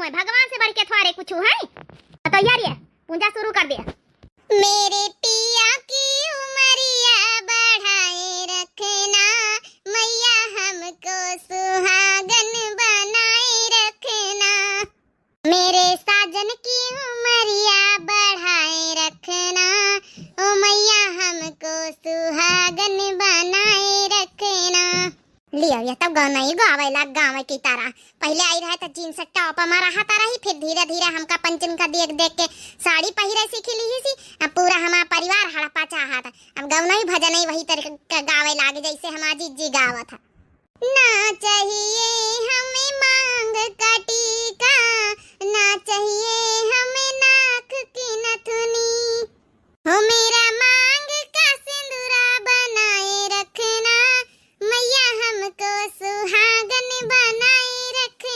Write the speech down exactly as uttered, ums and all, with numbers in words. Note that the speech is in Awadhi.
भगवान से बढ़ के थोड़े कुछ है। तो यार, ये पूजा शुरू कर दे। मेरे पिया की उमरिया बढ़ाए रखना, मैया हमको सुहागन बनाए रखना। मेरे साजन की उमरिया बढ़ाए रखना, ओ मैया हमको सुहागन बनाए रखना। लियो, ये तब गौनई गावे लाग गावे की तरह। पहले आई रहे तो जींस टॉप में रहत रही, फिर धीरे धीरे हमका पंचन का देख देख के साड़ी पहिरे सीख ली सी। अब पूरा हमारा परिवार हड़पा चाहत। अब गौनई भजन ही वही तरीके का गावे लागे जैसे हमार जीजी गावत है। ना चाहिए हमें माँ